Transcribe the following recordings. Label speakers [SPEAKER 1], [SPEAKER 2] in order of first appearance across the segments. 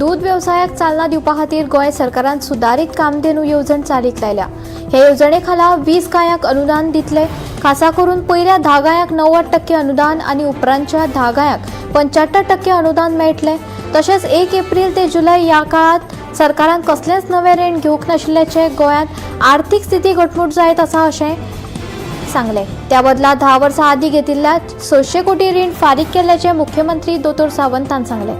[SPEAKER 1] दूद वेवसायाक चालना दिवपा खातीर गोंय सरकारान सुदारीत कामधेनू येवजण चालीक लायल्या. हे येवजणे खाला 20 गायांक अनुदान दितले. खासा करून पयल्या 10 गायांक 90% अनुदान आनी उपरांतच्या 10 गायांक 75% अनुदान मेळटलें. तशेंच 1 एप्रील ते जुलय ह्या काळांत सरकारान कसलेंच नवें रीण घेवंक नाशिल्ल्याचें गोंयांत आर्थीक स्थिती घटमूट जायत आसा अशें सांगलें. त्या बदला 10 वर्सां आदीं घेतिल्ल्या 600 कोटी रीण फारीक केल्ल्याचें मुख्यमंत्री दोतोर सावंतान सांगलें.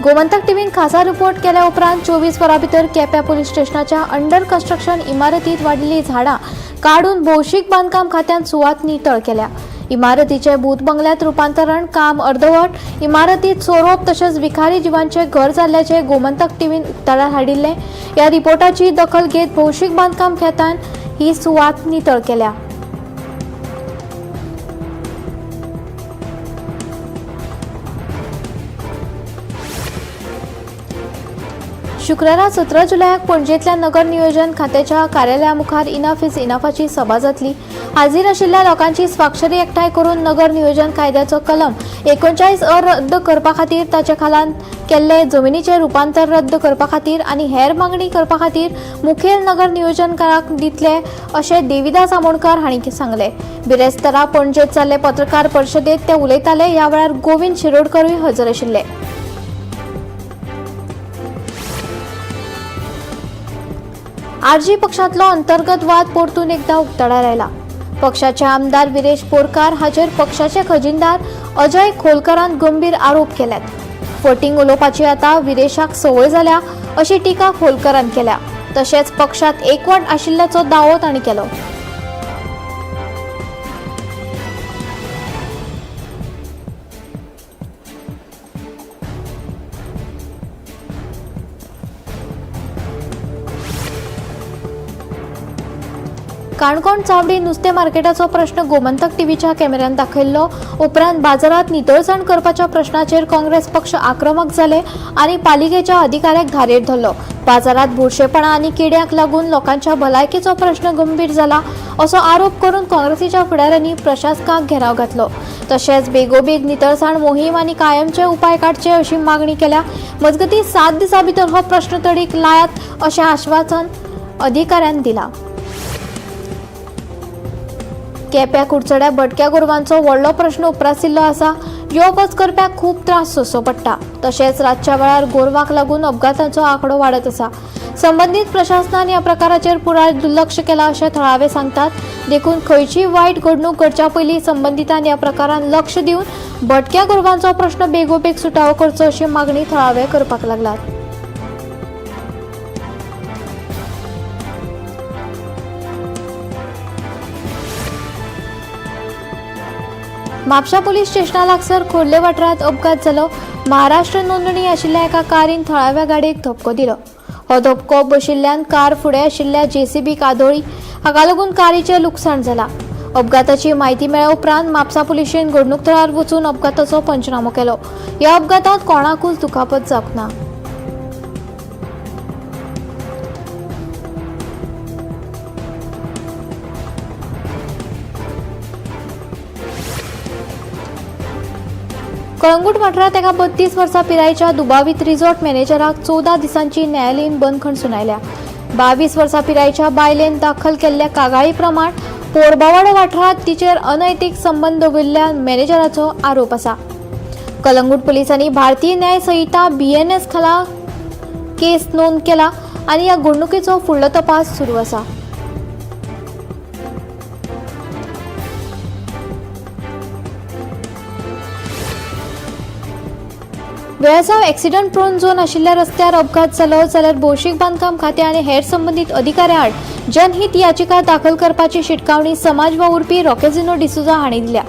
[SPEAKER 1] गोमंतक टीव्हीन खासा रिपोर्ट केल्या उपरांत 24 वरां भितर केप्यां पुलीस स्टेशनाच्या अंडर कन्स्ट्रक्शन इमारतींत वाडिल्लीं झाडां काडून भौशीक बांदकाम खात्यान सुवात नितळ केल्या. इमारतीचें भूत बंगल्यांत रुपांतरण काम अर्दवट, इमारतींत सोरोप तशेंच विखारी जिवांचें घर जाल्ल्याचें गोमंतक टीव्हीन उक्ताडार हाडिल्लें. ह्या रिपोर्टाची दखल घेत भौशीक बांदकाम खात्यान ही सुवात नितळ केल्या. शुक्रारा 17 जुलयाक पणजेंतल्या नगर नियोजन खात्याच्या कार्यालया मुखार इनफ is इनफाची सभा जातली. हाजीर आशिल्ल्या लोकांची स्वाक्षरी एकठांय करून नगर नियोजन कायद्याचो कलम 39 अ रद्द करपा खातीर, ताचे खाला केल्ले जमिनीचें रुपांतर रद्द करपा खातीर आनी हेर मागणी करपा खातीर मुखेल नगर नियोजनकाराक दितले अशें देविदास आमोणकार हांणी सांगलें. बिरेस्तारा पणजेंत जाल्ले पत्रकार परिशदेंत ते उलयताले. ह्या वेळार गोविंद शिरोडकरूय हजर आशिल्ले. आरजी पक्षांतलो अंतर्गत वाद परतून एकदा उक्ताडार आयला. पक्षाचे आमदार विरेश बोरकार हाचेर पक्षाचे खजिनदार अजय खोलकरान गंभीर आरोप केल्यात. फटींग उलोवपाची आतां विरेशाक संवय जाल्या अशी टिका खोलकरान केल्या. तशेंच पक्षांत एकवट आशिल्ल्याचो दावो तांणी केलो. काणकोण चावडी नुस्तें मार्केटाचो प्रश्न गोमंतक टीव्हीच्या कॅमेऱ्यान दाखयल्लो. उपरांत बाजारांत नितळसाण करपाच्या प्रश्नाचेर काँग्रेस पक्ष आक्रमक जाले आनी पालिकेच्या अधिकाऱ्याक धारेर धरलो. बाजारांत बुरशेपणा आनी किड्यांक लागून लोकांच्या भलायकेचो प्रश्न गंभीर जाला असो आरोप करून काँग्रेसीच्या फुडाऱ्यांनी प्रशासकाक घेराव घातलो. तशेंच बेगोबेग नितळसाण मोहीम आनी कायमचे उपाय काडचे अशी मागणी केल्या. मजगतीं 7 दिसां भितर हो प्रश्न तडीक लायात अशें आश्वासन अधिकाऱ्यान दिलां. केप्या कुडचड्या भटक्या गोरवांचो व्हडलो प्रश्न उप्रासिल्लो आसा. यो वच करप्याक खूब त्रास सोंसचो पडटा. तशेंच रातच्या वेळार गोरवांक लागून अपघातांचो आंकडो वाडत आसा. संबंदीत प्रशासनान ह्या प्रकाराचेर पुराय दुर्लक्ष केलां अशें थळावे सांगतात. देखून खंयचीय वायट घडणूक घडच्या पयलीं संबंदितान ह्या प्रकारान लक्ष दिवन भटक्या गोरवांचो प्रश्न बेगोबेग सुटावो करचो अशी मागणी थळावे करपाक लागलात. म्हापशा पुलीस स्टेशना लागसर खोर्ले वाठारांत अपघात जालो. महाराष्ट्र नोंदणी आशिल्ल्या एका कारीन थळाव्या गाडयेक धपको दिलो. हो धपको बशिल्ल्यान कार फुडें आशिल्ल्या जेसीबीक आदोळी. हाका लागून कारीचें लुकसाण जालां. अपघाताची म्हायती मेळ्ळ्या उपरांत म्हापसा पुलिशेन घडणूक थळार वचून अपघाताचो पंचनामो केलो. ह्या अपघातांत कोणाकूच दुखापत जावंक ना. कळंगूट वाठारांत एका 32 वर्सां पिरायेच्या दुबावीत रिसॉर्ट मॅनेजराक 14 दिसांची न्यायालयीन बंदखण सुनायल्या. 22 वर्सां पिरायेच्या बायलेन दाखल केल्ल्या कागाळी प्रमाण पोरबावाडो वाठारांत तिचेर अनैतीक संबंद दवरिल्ल्या मॅनेजराचो आरोप आसा. कलंगूट पुलिसांनी भारतीय न्याय संहिता बीएनएस खाला केस नोंद केला आनी ह्या घडणुकेचो फुडलो तपास सुरू आसा. वेळसांव एक्सिडंट प्रोन झोन आशिल्ल्या रस्त्यार अपघात जालो जाल्यार भौशीक बांदकाम खातें आनी हेर संबंदीत अधिकाऱ्यां आड जनहीत याचिका दाखल करपाची शिटकावणी समाज वावुरपी रॉकेजिनो डिसोझा हांणी दिल्या.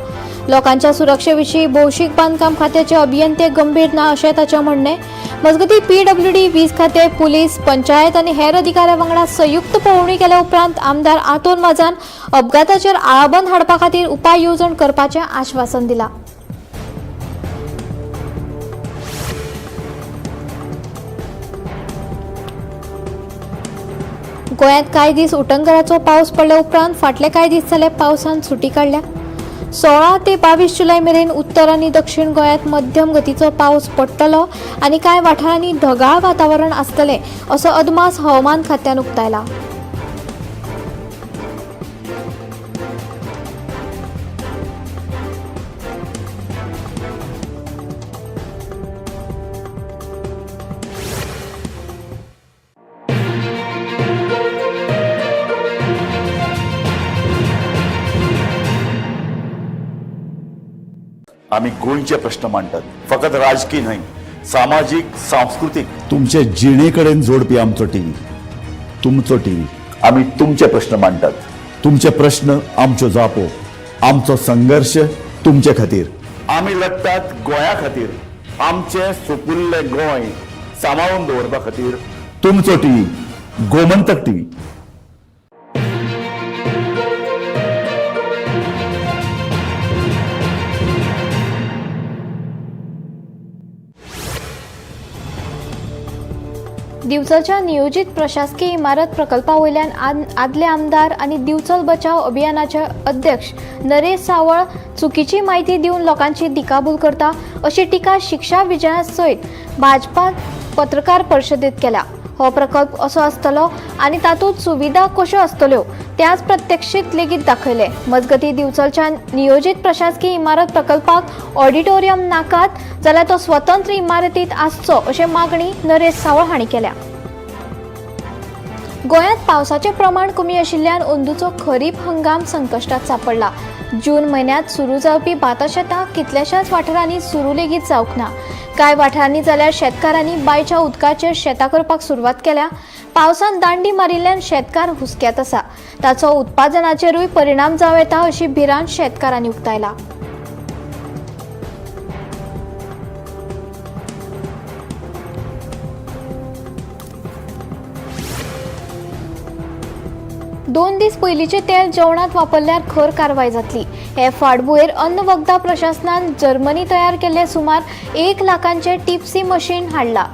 [SPEAKER 1] लोकांच्या सुरक्षे विशीं भौशीक बांदकाम खात्याचे अभियंते गंभीर ना अशें ताचें म्हणणें. मजगतीं पीडब्ल्यूडी, वीज खातें, पुलीस, पंचायत आनी हेर अधिकाऱ्यां वांगडा संयुक्त पळोवणी केल्या उपरांत आमदार आंतोन वाजान अपघाताचेर आळाबंद हाडपा खातीर उपाय येवजण करपाचें आश्वासन दिलां. गोंयांत कांय दीस उटंगराचो पावस पडल्या उपरांत फाटले कांय दीस जाले पावसान सुटी काडल्या. 16 ते 22 जुलय मेरेन उत्तर आनी दक्षिण गोंयांत मध्यम गतीचो पावस पडटलो आनी कांय वाठारांनी ढगाळ वातावरण आसतलें असो अदमास हवामान खात्यान उक्तायला.
[SPEAKER 2] आम्ही गोंयचे प्रश्न मांडटात, फकत राजकी न्हय, सामाजीक, सांस्कृतीक, तुमचे जिणे कडेन जोडपी आमचो टीव्ही, तुमचो टीव्ही. आम्ही तुमचे प्रश्न मांडटात, तुमचे प्रश्न आमच्यो जापो, आमचो संघर्श तुमचे खातीर. आमी लढटात गोंया खातीर, आमचें सुपुल्लें गोंय सांबाळून दवरपा खातीर. तुमचो टीव्ही, गोमंतक टीव्ही.
[SPEAKER 1] दिवचलच्या नियोजीत प्रशासकीय इमारत प्रकल्पा वयल्यान आदले आमदार आनी दिवचल बचाव अभियानाचे अध्यक्ष नरेश सावळ चुकीची म्हायती दिवन लोकांची दिकाभूल करता अशी टिका शिक्षा विजया सयत भाजपा पत्रकार परिशदेत केल्या. हो प्रकल्प असो आसतलो आनी तातूंत सुविधा कश्यो आसतल्यो त्याच प्रत्यक्षीत लेगीत दाखयले. मजगतीं, दिवचलच्या नियोजीत प्रशासकीय इमारत प्रकल्पाक ऑडिटोरियम नाकात जाल्यार तो स्वतंत्र इमारतींत आसचो अशें मागणी नरेश सावळ हांणी केल्या. गोंयांत पावसाचें प्रमाण कमी आशिल्ल्यान अंदूचो खरीप हंगाम संकश्टात सांपडला. जून म्हयन्यांत सुरू जावपी भाता शेतां कितल्याशाच वाठारांनी सुरू लेगीत जावंक ना. कांय वाठारांनी जाल्यार शेतकारांनी बांयच्या उदकाचेर शेतां करपाक सुरवात केल्या. पावसान दांडी मारिल्ल्यान शेतकार हुस्क्यांत आसा. ताचो उत्पादनाचेरूय परिणाम जावं येता अशी भिरांत शेतकारांनी उक्तायला. दोन दीस पयलींचें तेल जेवणांत वापरल्यार खर कारवाय जातली. हे फाटभुंयेर अन्न वखदां प्रशासनान जर्मनी तयार केल्ले सुमार 1 लाखांचें टिप्सी मशीन हाडलां.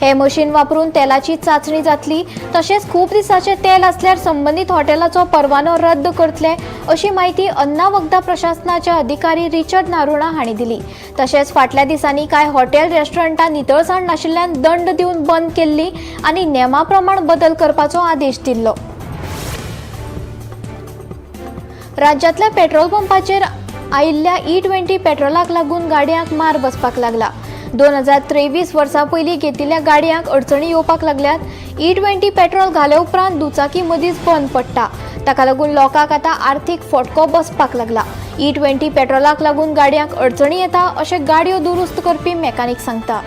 [SPEAKER 1] हे मशीन वापरून तेलाची चांचणी जातली. तशेंच खूब दिसाचें तेल आसल्यार संबंदीत हॉटेलाचो परवानो रद्द करतले अशी म्हायती अन्न वखदां प्रशासनाचे अधिकारी रिचर्ड नारुणा हांणी दिली. तशेंच फाटल्या दिसांनी कांय हॉटेल रेस्टॉरंटां नितळसाण नाशिल्ल्यान दंड दिवन बंद केल्ली आनी नेमा प्रमाण बदल करपाचो आदेश दिल्लो. राज्यांतल्या पेट्रोल पंपाचेर आयिल्ल्या E20 पेट्रोलाक लागून गाडयांक मार बसपाक लागला. 2023 वर्सा पयलीं घेतिल्ल्या गाडयांक अडचणी येवपाक लागल्यात. E20 petrol घाले उपरांत दुचाकी मदींच बंद पडटा. ताका लागून लोकांक आतां आर्थीक फटको बसपाक लागला. E20 पेट्रोलाक लागून गाडयांक अडचणी येता अशें गाडयो दुरुस्त करपी मेकानीक सांगता.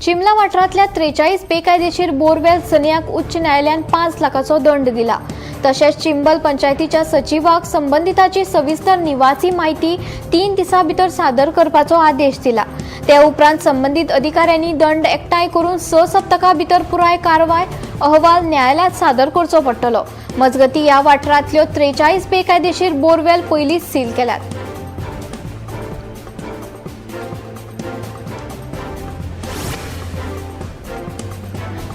[SPEAKER 1] चिमला वाठारांतल्या 43 बेकायदेशीर बोरवेल चलयांक उच्च न्यायालयान 5 लाखाचो दंड दिला. तशेंच चिंबल पंचायतीच्या सचिवाक संबंदिताची सविस्तर निवासी म्हायती 3 दिसां भितर सादर करपाचो आदेश दिला. ते उपरांत संबंदीत अधिकाऱ्यांनी दंड एकठांय करून 6 सप्तकां भितर पुराय कारवाय अहवाल न्यायालयांत सादर करचो पडटलो. मजगतीं, ह्या वाठारांतल्यो 43 बेकायदेशीर बोरवेल पयलींच सील केल्यात.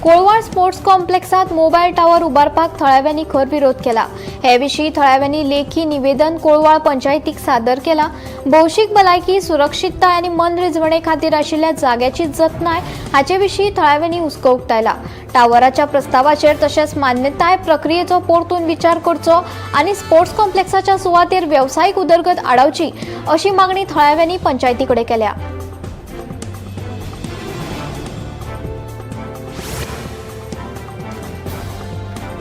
[SPEAKER 1] कोळवाळ स्पोर्ट्स कॉम्प्लेक्सात मोबायल टावर उबारपाक थळाव्यांनी खर विरोध केला. हे विशीं थळाव्यांनी लेखी निवेदन कोळवाळ पंचायतीक सादर केला. भौशीक भलायकी, सुरक्षितताय आनी मनरिजवणे खातीर आशिल्ल्या जाग्याची जतनाय हाचे विशीं थळाव्यांनी हुस्को उक्तायला. टावराच्या प्रस्तावाचेर तशेंच मान्यताय प्रक्रियेचो परतून विचार करचो आनी स्पोर्ट्स कॉम्प्लेक्साच्या सुवातेर वेवसायीक उदरगत आडावची अशी मागणी थळाव्यांनी पंचायती कडेन केल्या.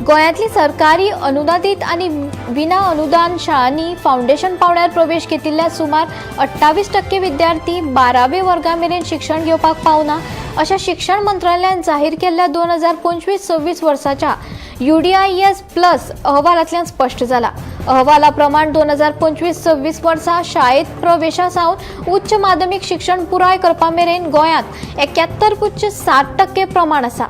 [SPEAKER 1] गोंयांतली सरकारी अनुदानीत आनी विना अनुदान शाळांनी फावंडेशन पावंड्यार प्रवेश घेतिल्ल्या सुमार 28% विद्यार्थी 12वे वर्गा मेरेन शिक्षण घेवपाक पावना अशें शिक्षण मंत्रालयान जाहीर केल्ल्या 2025-26 वर्साच्या UDIS plus अहवालांतल्यान स्पश्ट जाला. अहवाला प्रमाण 2025-26 वर्सा शाळेंत प्रवेशा सावन उच्च माध्यमीक शिक्षण पुराय करपा मेरेन गोंयांत 71.7% प्रमाण आसा.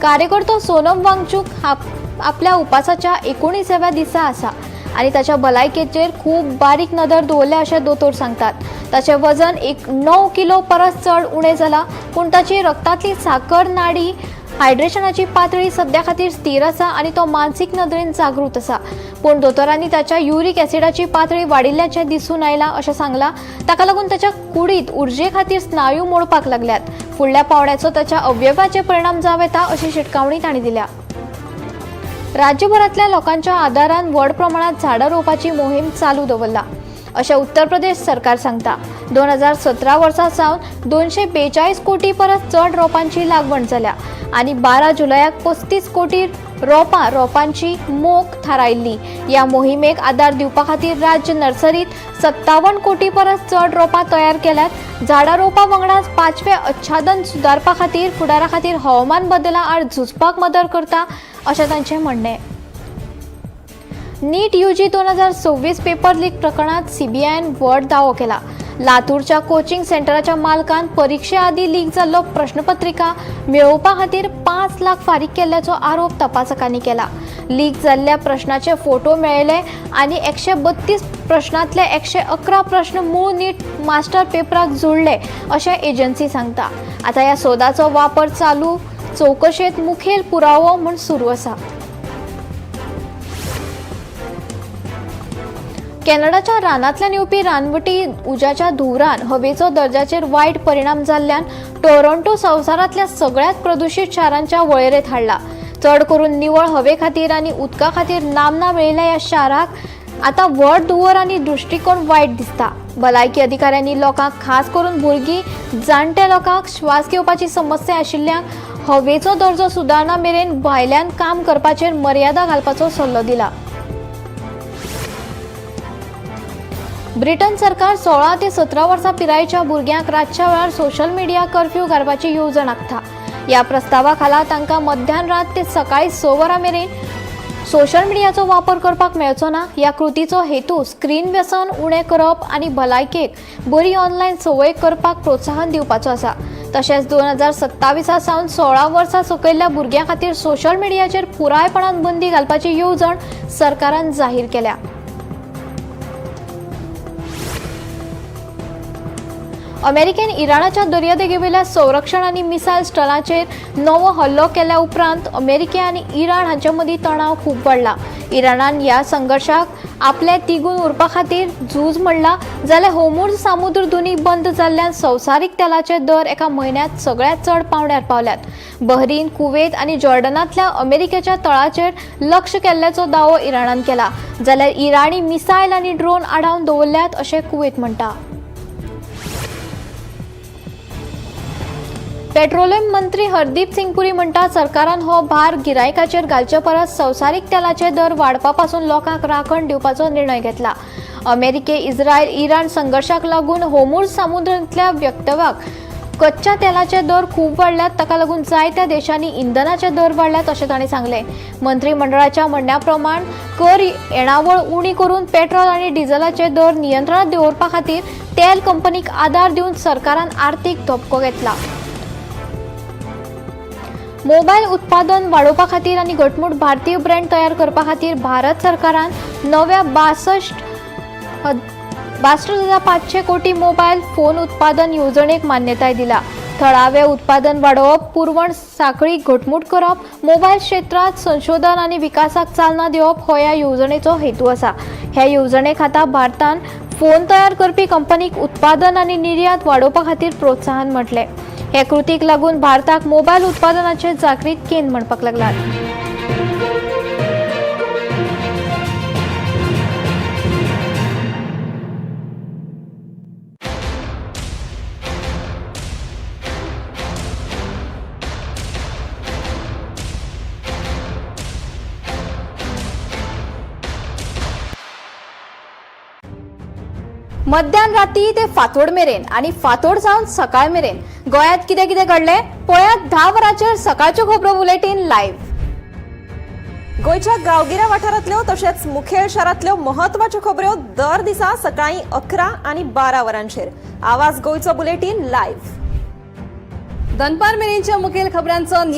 [SPEAKER 1] कार्यकर्तो सोनम वांगचूक आपल्या उपासाच्या 19व्या दिसा आसा. आनी ताच्या भलायकेचेर खूब बारीक नदर दवरल्या अशें दोतोर सांगतात. ताचें वजन 9 किलो परस चड उणें जाला, पूण ताची रक्तांतली साकर नाडी हायड्रेशनाची पातळी सद्या खातीर स्थीर आसा आनी तो मानसीक नदरेन जागृत आसा. पूण दोतोरांनी ताच्या युरीक ॲसिडाची पातळी वाडिल्ल्याचें दिसून आयलां अशें सांगलां. ताका लागून ताच्या कुडींत उर्जे खातीर स्नायू मोडपाक लागल्यात. फुडल्या पावंड्याचो ताच्या अवयवाचेर परिणाम जावं येता अशी शिटकावणी तांणी दिल्या. राज्यभरांतल्या लोकांच्या आदारान व्हड प्रमाणात झाडां रोवपाची मोहीम चालू दवरला अशें उत्तर प्रदेश सरकार सांगता. 2017 वर्सा सावन 242 कोटी परस चड रोपांची लागवण जाल्या आनी 12 जुलयाक 35 कोटी रोपां रोपांची मोख थारायल्ली. ह्या मोहिमेक आदार दिवपा खातीर राज्य नर्सरीत 57 कोटी परस चड रोपां तयार केल्यात. झाडां रोवपा वांगडाच पाचवें आच्छादन सुदारपा खातीर फुडारा खातीर हवामान बदला आड झुजपाक मदत करता अशें तांचें म्हणणें. नीट यूजी 2026 पेपर लीक प्रकरणात सीबीआयन व्हड दावो केला. लातूरच्या कोचिंग सेंटराच्या मालकान परिक्षे आदीं लीक जाल्लो प्रश्नपत्रिका मेळोवपा खातीर 5 लाख फारीक केल्ल्याचो आरोप तपासकांनी केला. लीक जाल्ल्या प्रश्नाचे फोटो मेळयले आनी 132 प्रश्नांतले 111 प्रश्न मूळ नीट मास्टर पेपराक जुळ्ळे अशें एजन्सी सांगता. आतां ह्या सोदाचो वापर चालू चवकशेंत मुखेल पुरावो म्हूण सुरू आसा. कॅनडाच्या रानांतल्यान येवपी रानवटी उज्याच्या धुंवरान हवेचो दर्जाचेर वायट परिणाम जाल्ल्यान टोरंटो संवसारांतल्या सगळ्यात प्रदुशीत शारांच्या वळेरेंत हाडला. चड करून निवळ हवे खातीर आनी उदका खातीर नामना मेळिल्ल्या ह्या शाराक आतां व्हड धुंवर आनी दृश्टिकोण वायट दिसता. भलायकी अधिकाऱ्यांनी लोकांक, खास करून भुरगीं, जाणट्या लोकांक, श्वास घेवपाची समस्या आशिल्ल्यांक हवेचो दर्जो सुदारना मेरेन भायल्यान काम करपाचेर मर्यादा घालपाचो सल्लो दिला. ब्रिटन सरकार 16 ते 17 वर्सां पिरायेच्या भुरग्यांक रातच्या वेळार सोशल मिडिया कर्फ्यू घालपाची येवजण आंखता. ह्या प्रस्तावा खाला तांकां मध्यान रात ते सकाळी 6 वरां मेरेन सोशल मिडियाचो वापर करपाक मेळचो ना. ह्या कृतीचो हेतू स्क्रीन व्यसन उणें करप आनी भलायकेक बरी ऑनलायन संवय करपाक प्रोत्साहन दिवपाचो आसा. तशेंच 2027 सावन 16 वर्सां सकयल्ल्या भुरग्यां खातीर सोशल मिडियाचेर पुरायपणान बंदी घालपाची येवजण सरकारान जाहीर केल्या. अमेरिकेन इराणाच्या दर्यादेगेवेल्या संरक्षण आनी मिसायल स्टॉलाचेर नवो हल्लो केल्या उपरांत अमेरिके आनी इराण हांचे मदीं तणाव खूब वाडला. इराणान ह्या संघर्शाक आपले तिगून उरपा खातीर झूज म्हणलां, जाल्यार होर्मुझ सामुद्रधुनी बंद जाल्ल्यान संवसारीक तेलाचे दर एका म्हयन्यांत सगळ्यांत चड पांवड्यार पावल्यात. बहरीन, कुवेत आनी जॉर्डनांतल्या अमेरिकेच्या तळाचेर लक्ष केल्ल्याचो दावो इराणान केला, जाल्यार इराणी मिसायल आनी ड्रोन आडावन दवरल्यात अशें कुवेत म्हणटा. पेट्रोलियम मंत्री हरदीप सिंग पुरी म्हणटा, सरकारान हो भार गिरायकाचेर घालचे परस संवसारीक तेलाचे दर वाडपा पासून लोकांक राखण दिवपाचो निर्णय घेतला. अमेरिके इस्रायल इराण संघर्शाक लागून होर्मुझ समुद्रांतल्या व्यत्ययाक कच्च्या तेलाचे दर खूब वाडल्यात. ताका लागून जायत्या देशांनी इंधनाचे दर वाडल्यात अशें तांणी सांगलें. मंत्रीमंडळाच्या म्हणण्या प्रमाण कर येणावळ उणी करून पेट्रोल आनी डिझलाचे दर नियंत्रणात दवरपा खातीर तेल कंपनीक आदार दिवन सरकारान आर्थीक धपको घेतला. मोबायल उत्पादन वाडोवपा खातीर आनी घटमूट भारतीय ब्रँड तयार करपा खातीर भारत सरकारान नव्या 62,500 कोटी मोबायल फोन उत्पादन येवजणेक मान्यताय दिला. थळावे उत्पादन वाडोवप, पुरवण साखळी घटमूट करप, मोबायल क्षेत्रांत संशोधन आनी विकासाक चालना दिवप हो ह्या येवजणेचो हेतू आसा. ह्या येवजणे खाला भारतान फोन तयार करपी कंपनीक उत्पादन आनी निर्यात वाडोवपा खातीर प्रोत्साहन म्हटलें. हे कृतीक लागून भारताक मोबायल उत्पादनाचे जागृत केंद्र म्हणपाक लागलात. मध्यान राती ते फांतोड मेरेन आनी फांतोड सावन सकाळ मेरेन गोंयांत कितें कितें घडलें पळयात 10 वरांचेर सकाळच्यो खबरो बुलेटीन लायव्ह.
[SPEAKER 3] गोंयच्या गांवगिऱ्या वाठारांतल्यो तशेंच मुखेल शारांतल्यो म्हत्वाच्यो खबऱ्यो दर दिसा सकाळीं 11 आनी 12 वरांचेर आवाज गोंयचो बुलेटीन लायव्ह.
[SPEAKER 4] दनपार मेरेनच्या मुखेल खबरांचो.